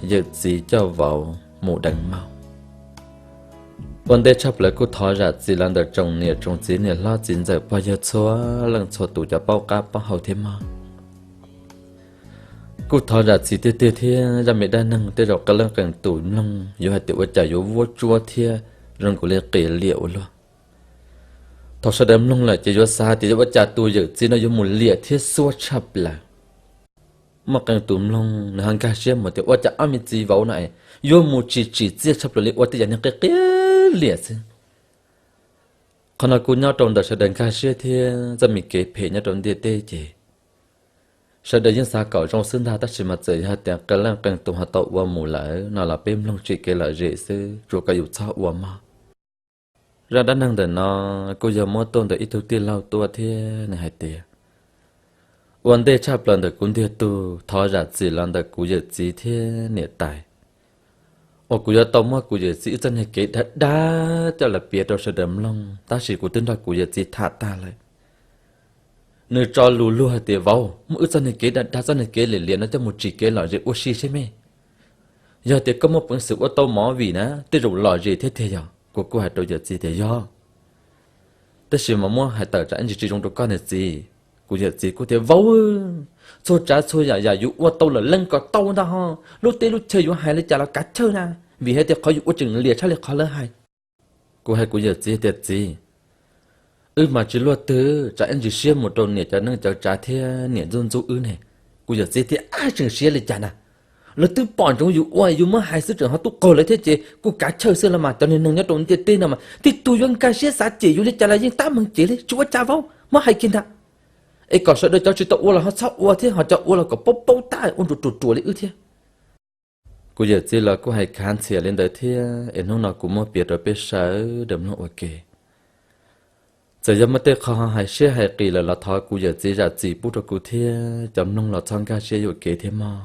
Yawm txiv coj vauv mus deev mauj. Ua ntej tshaj plaws kuj thov zam txim los ntawm tsoom niam tsoom txiv, niam hlob txiv ntxawm pog yawg txhua leej txhua tus, cov paub qab paub hau thiab mog. Kuj thov zam txim tiag tiag thiab, zaj me dab neeg tej zaum qee leej qee tus mloog yuav hais tias ua cas yuav vuab tsuab thiab zoo nkaus li qias liam ua luaj. Thaum sawv daws mloog lawm ces yuav xav tias ua cas tus yawm txiv no yuav mus liam thiab xuab tshaj plaws. Muaj qee tus mloog nws ho nkag siab mus tias ua cas ob me txiv vauv no es yuav mus tsis tsim txiaj tshaj plaws li, ua tej yam niag qias qias liam xwb. Qhov no kuj nyob rau ntawm sawv daws nkag siab thiab txoj me kev phem nyob rau ntiaj teb ces sawv daws yeej xav kom zoo xwb ntag, tab sis mas txawm yog tias qee leej qee tus ho tau ua mus lawm no los peb mloog tsim kev lom zem xwb, tsuas kom yus txhob ua mog. Zaj dab neeg ntawm no kuj yog muab tuaj ntawm ib tug tij laug tuaj thiab nws hais tias ua ntej tshaj plaws ntawm kuv ntiag tug thov zam txim los ntawm kuv yawm txiv thiab niam tais uas kuv yuav tau muab kuv yawm txiv wb txoj niag kev dag dag coj los piav rau sawv daws mloog, tab sis kuv twb nrog kuv yawm txiv tham tag lawm. Nws tso lus luag hais tias vauv, muab wb txoj niag kev dag dag, txoj niag kev liam liam no coj mus tsim kev lom zem ua si seb me. Yog tias koj muaj peev xwm ua tau movie na tej zaum lom zem thiab tiag. Yog kuv kuj hais rau yawm txiv tias yog, tab sis mas muab hais tawm tsam ib ntsis tsis zoo rau koj niag txiv. Kuv yawm txiv kuj tias vauv, txhua tsav txhua yam yam yus ua tau lawm leej kom tau ntag ho, lub teb lub chaw yuav hais li cas los kav chawj na, vim hais tias qhov yus ua tseem liam tshaj li qhov lawv hais. Kuv hais kuv yawm txiv tias txiv, wb mas tsis luaj twg tsam ib ntsis siab mus rau niam cov neej cov tsav thiab niam ntxub ntxub wb ne. Kuv yawm txiv tias ab, tseem siab li cas na, lawv twb pom ntsoov yus ua, yus muab hais xwb tseem ho tub qaug lawv thiab ces kuj kav chawj xwb los mas, cov niag neeg nyob rau ntiaj teb no mas tib tug yuav nkag siab xav cem yus li cas los yeej tab meeg cem li, tsis ua cas vauv, muab hais kiag ntag. Es kom sawv daws cov tsis tau ua los ho txhob ua thiab, ho cov ua los kom paub paub tab ua nruas ruas ruas li wb thiab. Kuv yawm txiv los kuj hais khav ntxhias li ntawd thiab, es hnub no kuv muab piav rau peb sawv daws mloog ua ke. Txawm yog muaj tej qho hais siab hais qis lawm los thov kuv yawm txiv zam txim pub rau kuv thiab cov mloog los txhob nkag siab yuam kev thiab mog.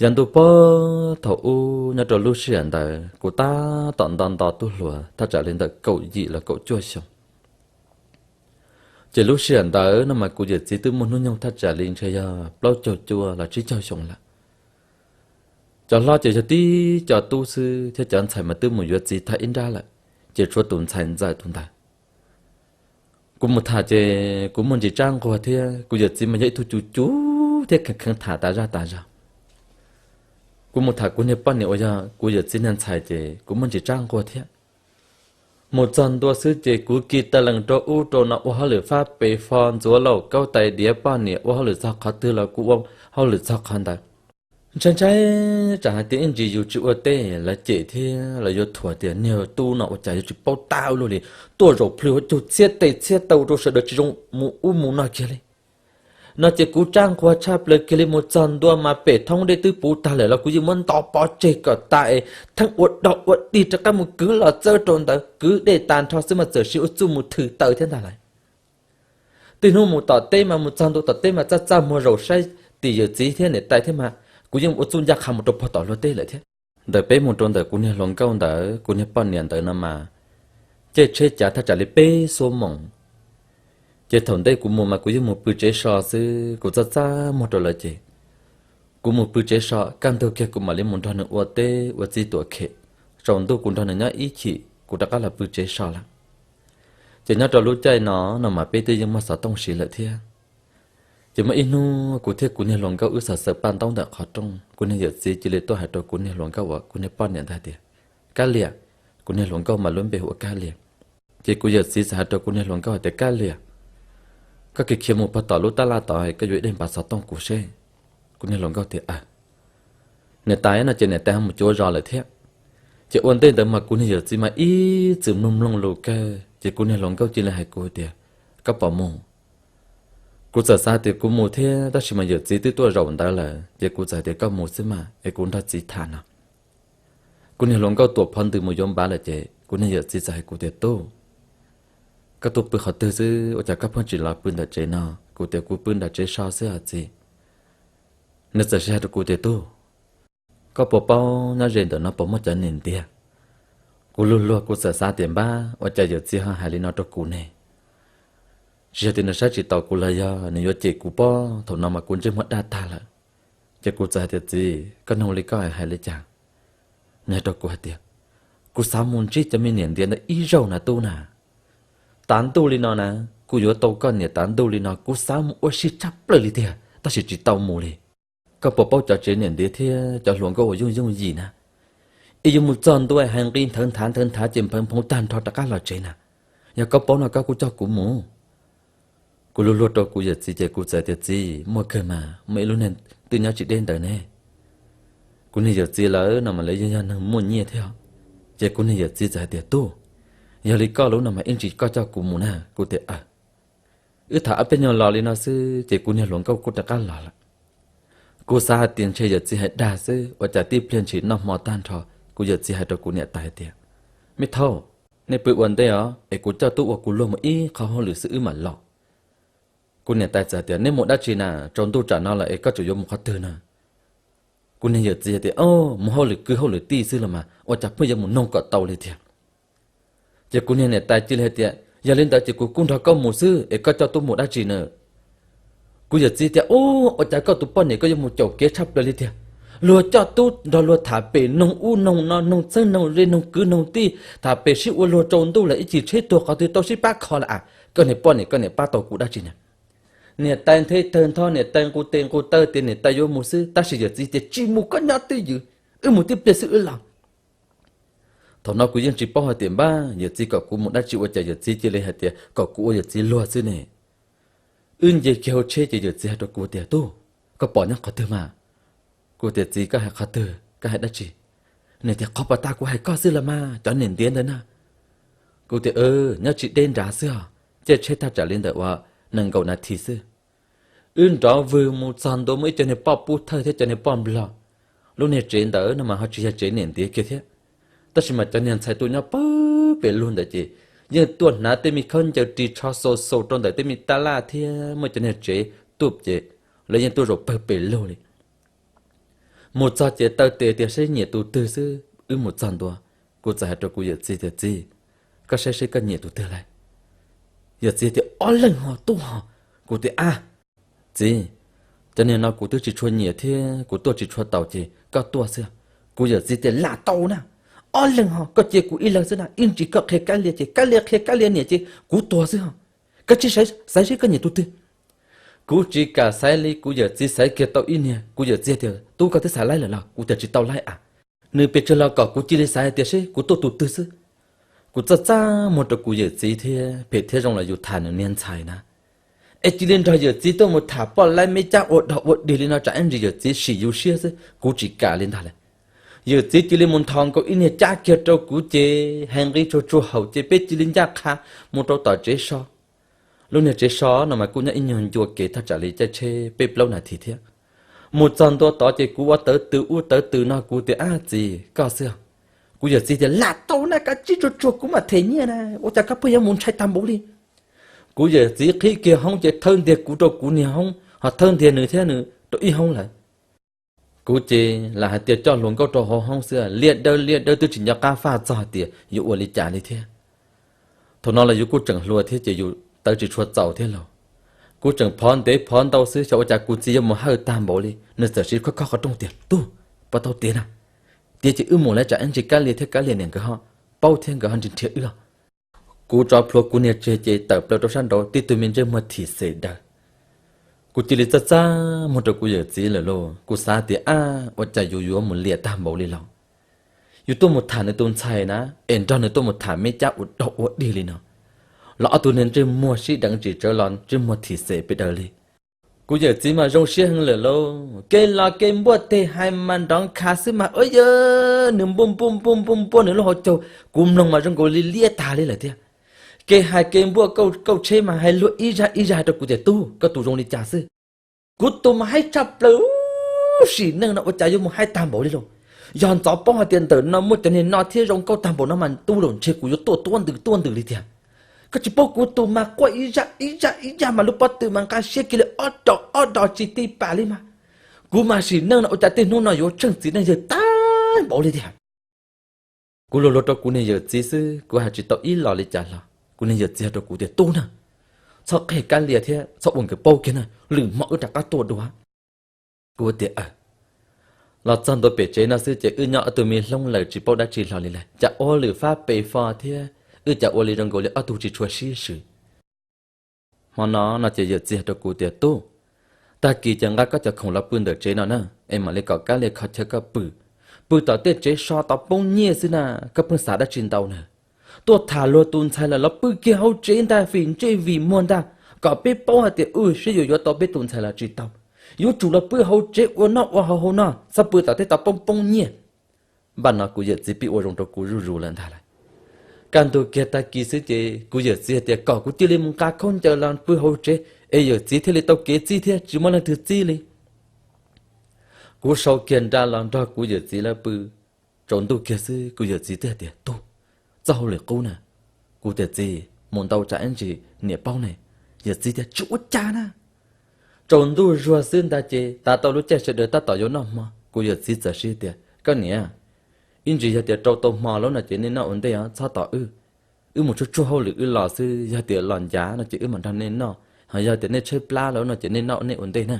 Yav ntuj pog thaum ub nyob rau lub sij hawm ntawd kuv tab tom nto nto tub hluas thaj tsam li ntawm kaum yim los kaum cuaj xyoo. Ces lub sij hawm ntawd no mas kuv yawm txiv twb muaj hnub nyoog thaj tsam li ntshe yog plaub caug cuaj los tsib caug xyoo lawm. Cov hlob ces yog tib co tub xwb thiab cov ntxhais mas twb mus yuav txiv tag ib nrab lawm, ces tshuav tus ntxhais ntxawm tus ntawd. Kuv mus tham ces kuv muaj ntsis tsab nquag thiab, kuv yawm txiv mas yog ib tug cuv cuv thiab kheev kheev tham tas zaj tas zog. Kuv mus tham kuv niag poj niam uas yog kuv yawm txiv niag ntxhais ces kuv muaj ntsis tsab nquag thiab. Mus txog ntua xwb ces kuv kis tas lees rau ub rau no ua hauj lwm fab pes fo ntxuav lauj kaub tais diav, poj niam ua hauj lwm txog qhov twg los kuv ua hauj lwm txog qhov ntawd. Ntshai ntshai tsam hais tias ib ntsis yus tsis ua teb lawv cem thiab lawv yuav thuam tias niag tub no ua cas yuav tsis paub tab ua luaj li, tuaj zaum plhws ua cuag txhiab tes txhiab taw rau sawv daws tsis zoo mus ub mus no kiag li. No ces kuv tsab nquag tshaj plaws kiag li, mus txog ntua mas pem thoob dej twb puv tag lawm los kuv yeej muab nto pov tseg kom tas es theej ua dog ua dig rov qab mus kwv los txawb rau ntawd, kwv dej tas nrho xwb mas txawm siv ua txuj mus thwm taw thiab ntag lawm. Tib hnub mus tom teb mas mus txog ntua tom teb mas txaj txaj muag zaum saib tim yawm txiv thiab niam tais thiab mas kuv yeej ua txuj ncaj qha mus rau pog tom hluav teb lawm thiab. Ntawm peb mus rau ntawm kuv niag hluas nkauj ntawd, kuv niag poj niam ntawd no mas caij tsheb cav thaj tsam li peb xuab moos. Ces thaum ntej kuv mus mas kuv yeej mus pw tsev so xwb, kuv txaj txaj muag rau lawv ces kuv mus pw tsev so, kaj ntug kiag kuv mam li mus nrog nws ua teb ua txiv tuam khem. Tsaus ntuj kuv nrog nws nyob ib chim kuv rov qab los pw tsev so lawm. Ces nyob rau lub caij no no mas peb twb yeej muaj xov tooj siv lawm thiab. Ces muaj ib hnub kuv thiab kuv niag hluas nkauj wb xaws xaws paj ntaub ntawm qhov rooj, kuv niag yawm txiv cia li tuaj hais rau kuv niag hluas nkauj uas kuv niag poj niam ntawd hais tias, Kab Liam. Kuv niag hluas nkauj mas lub npe hu ua Kab Liam. Ces kuv yawm txiv txawm hais rau kuv niag hluas nkauj hais tias, Kab Liam, koj khiav khiav mus pog tom lub tab laj tod, koj yuav ib daim npav xov tooj kuv seb. Kuv niag hluas nkauj tias, Niam tais no ces niam tais ho mus cuav zos lawm thiab. Ces ua ntej ntawd mas kuv niag yawm txiv mas ib txwm mloog mloog lus kawg, ces kuv niag hluas nkauj cia li hais kuv tias, Koj puas mus? Kuv txawm xav tias kuv mus thiab, tab sis mas yawm txiv twb tuaj zaum ntawd lawm, ces kuv txawm hais tias, Koj mus xwb mas es kuv nrog txiv tham no. Kuv niag hluas nkauj tuam phov ntws mus yuav npav lawm ces kuv niag yawm txiv txawm hais kuv tias, Tub, koj tuaj pw qhov twg xwb ua cas koj pheej tsis los pw ntawm tsev no? Kuv tias, Kuv pw nram tsev so xwb os txiv. Nws txawm hais rau kuv tias, Tub, koj puas paub nyob ze ntawm no puas muaj cov niam ntiag? Kuv luag luag kuv txawm xav tias, Npab, ua cas yawm txiv ho hais li no rau kuv ne? Tsis yog tias nws saib tsis taus kuv los yog nws yuav cem kuv pob? Thaum no mas kuv ntsej muag daj tag lawm. Ces kuv txawm hais tias, Txiv, koj nug li koj hais li cas? Nws hais rau kuv hais tias, Kuv xav mus ntsib cov me niam ntiav ntawd ib zaug na tub na. Tav ntuj li no na, kuv yuav tau koj niam tav ntuj li no, kuv xav mus ua si tshaj plaws li tiag tab sis tsis tau mus li. Koj puas paub cov tsev niam ntiav thiab cov hluas nkauj uas yooj yooj yim na, es yuav mus txog ntua hais nqi nthawv nthav nthawv nthav ces nphawv nphoo tag nrho rov qab los tsev na. Yog koj paub no koj kuj coj kuv mus. Kuv luag luag rau kuv yawm txiv ces kuv txawm tias, Txiv, muaj kawg mas, muaj ib lub neej twb nyob tsis deb ntawd ne. Kuv niag yawm txiv lawv no mas lawv yeej yog neeg muaj nyiaj thiab. Ces kuv niag yawm txiv txawm hais tias, Tub, yog li koj lub no mas ib ntsis koj coj kuv mus na. Kuv tias, Wb tham ob peb nyuag los li no xwb ces kuv niag hluas nkauj kuj rov qab los lawm. Kuv xav hais tias ntshe yawm txiv hais dag xwb, ua cas tib pliag ntshis noj hmo tag nrho, kuv yawm txiv hais rau kuv niam tais tias, Me thauj, nej pw ua ntej os es kuv coj tub ua kuv luag mus ib qho hauj lwm xwb wb mam los. Kuv niam tais txawm tias, Neb mus dab tsi na? Tsaus ntuj tsam no lawm es koj tseem yuav mus qhov twg na? Kuv niag yawm txiv tias, Mus hauj lwm kwv hauj lwm tij xwb los mas, ua cas pheej yuav mus noog kom tau li tiag? Ces kuv niag niam tais cia li hais tias, Yog li ntawd ces kuv kuj nrog koj mus xwb es koj coj tub mus dab tsi na? Kuv yawm txiv tias, Ub, ua cas koj tus poj niam koj yuav mus caum kev tshaj plaws li tiag? Luag coj tub nrog luag tham pem noog ub noog no, noog txheeb noog ze, noog kwv noog tij, tham pem sib ua luag tsaus ntuj lawm ib chim tsheb tuag qhov twg tau sib pab kho lawm a. Koj niag poj niam koj niam pab tau kuv dab tsi na? Niam tais nthe tawg ntho, niam tais nqus tes nqus taw tias niam tais yuav mus xwb, tab sis yawm txiv tias, Tsis mus, koj nyob twj ywm, wb mus tib pliag xwb wb los. Thaum no kuv yeej tsis paub hais tias npab yawm txiv kom kuv mus dab tsi, ua cas yawm txiv cia li hais tias kom kuv ua yawm txiv luag xwb ne. Wb nce kiag hauv tsheb ces yawm txiv hais rau kuv tias, Tub, koj pom nyob qhov twg mas? Kuv tias, Txiv, koj hais qhov twg, koj hais dab tsi? Nws tias, Qhov pas tas kuv hais koj xwb los mas, cov niam ntiav ntawd na. Kuv tias, Nyob tsis deb nrad xwb os, caij tsheb thaj tsam li ntawm uas nees nkaum nas this xwb. Wb nrov vwg mus txog ntua muaj ib co niag poj pub thawj thiab cov niag poj nplog. Lub niag tsev ntawd no mas ho tsis yog tsev niam ntiav kiag thiab, tab sis mas cov niag ntxhais tuaj nyob pawg pem lug ntawd ces yeej tuaj hnav tej me khaub ncaws ris tsho xaus xaus rau ntawm tej me tab laj thiab muaj cov niag tsev tuaj ces lawv yeej tuaj zaum pawg pem lug li. Mus txog ces taw tes tias seb nyiam tus twg xwb, wb mus txog ntua, kuv txawm hais rau kuv yawm txiv tias, Txiv, koj saib seb koj nyiam tus twg lawm? Yawm txiv tias, Ob leeg ho tub ho. Kuv tias, Ab, txiv, cov niag no kuv twb tsis tshua nyiam thiab kuv tuaj tsis tshua taus ces koj tuaj xwb. Kuv yawm txiv tias, Lam tau na, ob leeg ho, koj cia kuv ib leeg xwb na, ib ntsis koj qhia Kab Lia ces Kab Lia qhia Kab Lia niam ces kuv tuag xwb ho. Koj cia li xaiv seb koj nyiam tus twg. Kuv tsis kam xaiv li, kuv yawm txiv xaiv kiag tau ib niag. Kuv yawm txiv tias, Tub, koj twb xav laib lawm los? Kuv tias, Tsis tau laib a. Nws pes tsawg los kom kuv cia li xaiv hais tias seb kuv tuaj tus twg xwb. Kuv txaj txaj muag rau kuv yawm txiv thiab, phem thiab zoo los yus tham nws niag ntxhais na, es cia li nrog yawm txiv tuaj mus tham poj laib me cab ua dog ua dig li no tsam ib ntsis yawm txiv sim yus siab xwb, kuv tsis kam li ntag lawm. Yawm txiv cia li mus nthos nkaus ib niag cab kiag rau kuv ces hais nqi tsuag tsuag haum ces peb cia li ncaj qha mus rau tom tsev so. Lub niag tsev so no mas kuj nyob ib nyuag ncua kev thaj tsam li caij tsheb peb plaub nas this thiab. Mus txog ntua tod ces kuv ua tawv tws ub tawv tws no, kuv tias, Ab txiv, koj xwb. Kuv yawm txiv tias, Lam tau na, kav tsij tsuag tsuag kuv mam them nyiaj na, ua cas koj pheej yuav mus ntshai tag npaum li? Kuv yawm txiv qhib kiag hoob ces thawb ntiag kuv rau kuv niag hoob, ho thawb ntiag nws thiab nws rau ib hoob lawm. Kuv ces lam hais tias coj hluas nkauj rau hauv hoob xwb, lia dawb lia dawb twb tsis nco qab faj txog hais tias yuav ua li cas li thiab. Thaum no los yus kuj tseem hluas thiab ces yus tawv tsis tshua txaus thiab lauj. Kuv tseem phov ntev phov ntau xwb xyov ua cas kuv txiv yuav mus hawj tag npaum li, nws txawm siv khob khob qhov rooj tias, Tub, puas tau tiav na? Tiav ces wb mus lawm tsam ib ntsis Kab Lia thiab Kab Lia niam nkawd ho paub thiab nkawd ho nrhiav nrhiav wb. Kuv tso plhuav kuv niag tseg ces tawm plaws rau sab nraud tib tug me ntsej muag thim xem daws. Kuv cia li txaj txaj muag rau kuv yawm txiv lawm lauj. Kuv xav tias, Ab, ua cas yus yuav mus liam tag npaum li los? Yus tuaj mus tham nws tus ntxhais na, es nrog nws tuaj mus tham me cab ua dog ua dig li no, los ob tug niag ntsej muag sib deev tsis tsawv los ntsej muag thim xem pes daws li. Kuv yawm txiv mas zoo siab heev lawm lauj, kev los kev npuaj teg hais mas nrov nkhav xwb mas, ua yawg, nws npuaj npuaj npuaj npuaj npuaj nws lub hauv caug, kuv mloog mas zoo nkaus li liab tag li lawm thiab. Kev hais kev npuaj kauj tsheb mas hais luag ib zaj ib zaj rau kuv tias, Tub, koj tus zoo li cas xwb? Kuv tus mas haib tshaj plaws, sim neej no ua cas yuav mus haib tag npaum li lauj? Yog ntxov paub hais tias ntawm no muaj cov niag no thiab zoo nkauj tag npaum no mas tub los ntshe kuv yuav tuaj tuab ntws tuab ntws li tiag. Koj tsis paub kuv tus mas quaj ib zaj ib zaj ib zaj mas lub pob tw mas nqa siab kiag li ob dos ob dos tsis ti pam li mas. Kuv mas sim neej no ua cas tej hnub no yuav tsheej txiv neej yawg tag npaum li tiag. Kuv luag luag rau kuv niag yawm txiv xwb, kuv hais tsis tau ib los li cas los kuv niag yawm txiv hais rau kuv tias, Tub na, txhob qhia Kab Lia thiab txhob ua nkawd paub kiag na, lwm hmo wb rov qab tuaj dua. Kuv tias, Los txog ntua pem tsev no xwb ces wb nyob ob tug me hlob lawm tsis paub dab tsi hlo li lawm, cas ua lwm fab pes fo thiab wb cas ua li zoo nkaus li ob tug tsis tshua sib swm. Hmo no no ces yawm txiv hais rau kuv tias, Tub, tag kis ces nqa koj cov khoom los pw ntawm tsev no na, es mam li kom kab li kho chaw koj pw. Pw tom tej tsev so tau poob nyiaj xwb na, koj pheej xav dab tsi ntau na. Tuaj tham luag tus ntxhais lawm los pw kiag hauv tsev ntag, vim ntsej vim muag ntag, kom peb paub hais tias wb seb yuav yuav tau peb tus ntxhais los tsis tau. Yuav tsum los pw hauv tsev ua noj ua haus hauv no, txhob pw tom tej tau poob poob nyiaj. Npaj no kuv yawm txiv pib ua zoo rau kuv zuj zus lawm ntag lauj. Kaj ntug kiag tag kis xwb ces kuv yawm txiv hais tias kom kuv cia li mus nqa khaub ncaws los pw hauv tsev es yawm txiv thiaj li tau kev txib thiab tsis muaj leej twg txib li. Kuv sau kiag nra los nrog kuv yawm txiv lawv pw. Tsaus ntuj kiag xwb kuv yawm txiv twb hais tias, Tub, txoj hauj lwm qub na. Kuv tias, Txiv, mus ntau tsam ib ntsis niam paub ne. Yawm txiv tias, Tsis ua cas na. Tsaus ntuj zuag xwb ntag ces tav tau lub caij sawv daws tab tom yuav noj hmo, kuv yawm txiv txawm sib tias, Koj niam, ib ntsis yog tias rau tau hmo lawm no ces nej noj ua ntej os, txhob tos wb. Wb mus tsuag tsuag hauj lwm wb los xwb, yog tias los ncav no ces wb mam nrog nej noj, ho yog tias nej tshaib plab lawm no ces nej noj nej ua ntej na.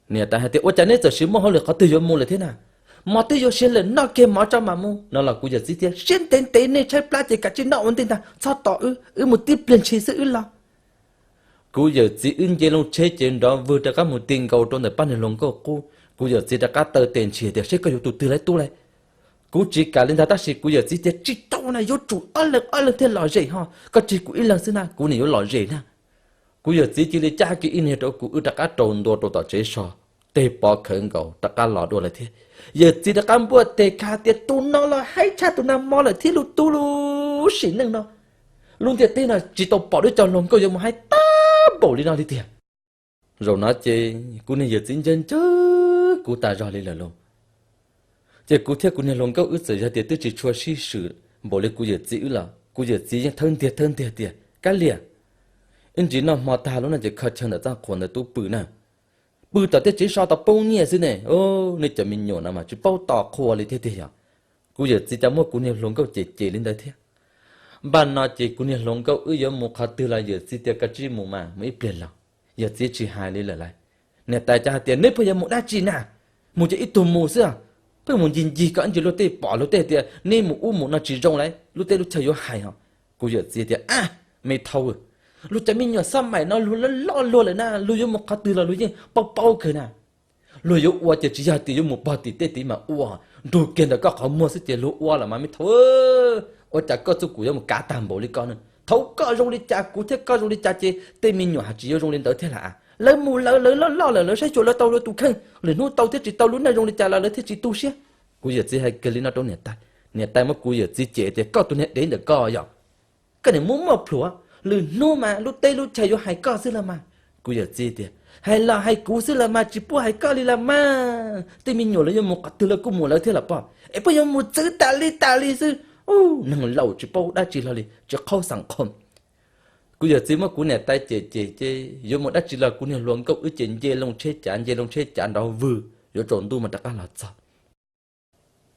Niam tais hais tias, Ua cas neb txawm sis muaj hauj lwm qhov twg yuav mus lawm thiab na? Mov twb yuav siav lawm, noj kiag mov tso mam mus no los kuv yawm txiv tias, Siab ntev ntev, nej tshaib plab ces kav tsij noj ua ntej ntag, txhob tos wb, wb mus tib pliag ntshis xwb wb los. Kuv yawm txiv wb nce loo tsheb ces nrov vwg rov qab mus ti nkaus rau ntawm pab niag hluas nkauj qub. Kuv yawm txiv rov qab taw tes ntshis tias, Seb koj yuav tus twg lauj tub lauj. Kuv tsis kam li ntag tab sis kuv yawm txiv tias, Tsis tau na, yuav tsum ob leeg ob leeg thiaj lom zem ho, koj tseg kuv ib leeg xwb na kuv niam yuav lom zem na. Kuv yawm txiv cia li cab kiag ib niag rau kuv, wb rov qab rau ntua rau tom tsev so, teg pov khawv nkaus rov qab los dua lawm thiab. Yawm txiv rov qab npuaj teg kha tias, Tus no los haib tshaj tus nag hmo lawm thiab lauj tub, lub sim neej no lub ntiaj teb no tsis tau pom lub cov hluas nkauj yuav mus haib tag npaum li no li tiag. Zaum no ces kuv niag yawm txiv ncawg ncawg kuv tas zog li lawm lauj. Ces kuv thiab kuv niag hluas nkauj wb txawm yog tias twb tsis tshua sib swm npaum li kuv yawm txiv wb los kuv yawm txiv yeej thawb ntiag thawb ntiag tias, Kab liam, ib ntsis noj hmo tag lub no ces kho chaw ntawm txaj qhua ntawd tub pw na. Pw tom tej tsev so tau poob nyiaj xwb ne. Nej cov me nyuam no mas tsis paub tos qhua li thiab tiag yog. Kuv yawm txiv cas muab kuv niag hluas nkauj cem cem li ntawd thiab. Npaj no ces kuv niag hluas nkauj wb yuav mus qhov twg los yawm txiv tias, Koj tsij mus mas, mus ib pliag los. Yawm txiv tsis hais li lawm lauj. Niam tais cas hais tias, Neb pheej yuav mus dab tsi na? Mus ces ib tug mus xwb, pheej mus ncig ncig kom ib ntsis luag tej pom, luag tej tias neb mus ub mus no tsis zoo lauj, lub teb lub chaw yuav hais ho. Kuv yawm txiv tias, A, me thauj, luag cov me nyuam xab maim no luag loj loj luag lawm na, luag yuav mus qhov twg los luag yeej paub paub kawg na. Luag yuav ua ces tsis yog tias yuav mus pog tim tej tid mas ua, nrug kiag ntawm koj qhov muag xwb ces luag ua los mas me thauj. Ua cas koj txuj kum yuav mus kav tag npaum li koj ne? Thaum koj zoo li cas kuv thiab koj zoo li cas ces tej me nyuam haj tsis yuav zoo li ntawd thiab lauj. Lawv mus lawv, lawv loj loj lawm, lawv saib xyuas lawv tau lawv tus kheej, lwm hnub tau thiab tsis tau lub neej zoo li cas los lawv thiaj tsis tu siab. Kuv yawm txiv hais kiag li no rau niam tais, niam tais muab kuv yawm txiv cem tias, Koj tus niag dev ntawm koj yog, koj niam muab muaj plhuav, lwm hnub mas lub teb lub chaw yuav hais koj xwb los mas. Kuv yawm txiv tias, Hais los hais kuv xwb los mas, tsis pub hais koj li los mas. Tej me nyuam lawv yuav mus qhov twg lawv kuj mus lawv thiab los poj, es pheej yuav mus txwv tas li tas li xwb. Neeg laus tsis paub dab tsi hlo li, tsis qhaub xeem qhoo. Kuv yawm txiv muab kuv niam tais cem cem ces yuav mus dab tsi los kuv niag hluas nkauj wb ces nce loo tsheb cav, nce loo tsheb cav nrov vwg, yuav tsaus ntuj mas rov qab los txog.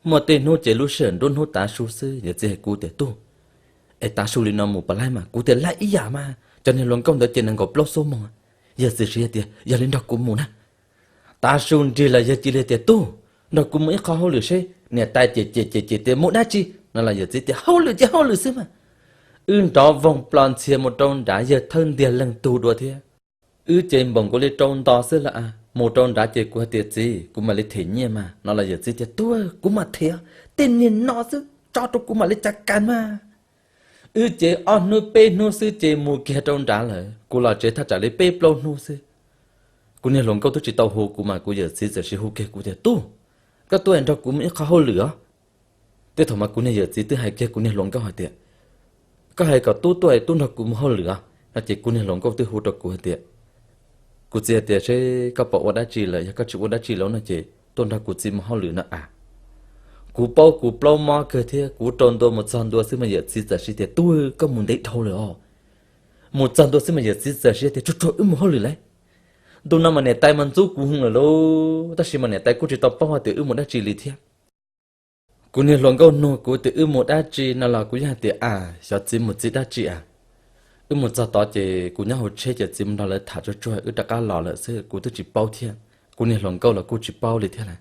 Muaj tej hnub ces lub sij hawm nruab hnub tav su xwb, yawm txiv hais kuv tias, Tub, es tav su li no mus puas laib mas? Kuv tias, Laib ib yam mas, cov niag hluas nkauj ntawd ces nees nkaum plaub xuab moos. Yawm txiv siv tias, Yog li nrog kuv mus na. Tav su nrig los yawg cia li tias, Tub, nrog kuv mus ib qho hauj lwm seb. Niam tais cem cem cem cem tias, Mus dab tsi? No los yawm txiv tias, Hauj lwm ces hauj lwm xwb mas. Wb nrov voog plo ntxhias mus rau nrad, yawg thawb ntiag leeg tug dua thiab. Wb ces npaum nkaus li rau nto xwb los a. Mus rau nrad ces kuv hais tias, Txiv, kuv mam li them nyiaj mas. No los yawm txiv tias, Tub, kuv mam them, tej niag no xwb tso rau kuv mam li cas kas mas. Wb ces ob hnub peb hnub xwb ces mus kiag rau nrad lawm. Kuv los tsev thaj tsam li peb plaub hnub xwb. Kuv niag hluas nkauj twb tsis tau hu kuv mas kuv yawm txiv txawm sis hu kiag kuv tias, Tub, koj tuaj nrog kuv mus ib qho hauj lwm os. Tej thaum mas kuv niag yawm txiv twb hais kiag kuv niag hluas nkauj hais tias, Koj hais kom tub tuaj es tub nrog kuv mus hauj lwm os no ces kuv niag hluas nkauj twb hu rau kuv hais tias, Kuv txiv hais tias seb koj puas ua dab tsi lawm, yog koj tsis ua dab tsi lawm no ces tuaj nrog kuv txiv mus hauj lwm no a. Kuv paub kuv plaub mob kawg thiab kuv rau ntua mus txog ntua xwb mas yawm txiv txawm sis tias, Tub, koj mus ntev dhau lawm os. Mus txog ntua xwb mas yawm txiv txawm sis tias, Tsuag tsuag, wb mus hauj lwm lauj. Ntu no mas niam tais mas ntxub kuv heev lawm lauj, tab sis mas niam tais kuj tsis tau paub hais tias wb mus dab tsi li thiab. Kuv niag hluas nkauj nug kuv tias wb mus dab tsi no los kuv yeej hais tias, A, xyov txiv mus txiv dab tsi a. Wb mus txog tod ces kuv nyob hauv tsheb ces txiv mus nrog lawv tham tsuag tsuag wb rov qab los lawm xwb, kuv twb tsis paub thiab. Kuv niag hluas nkauj los kuj tsis paub li thiab lauj.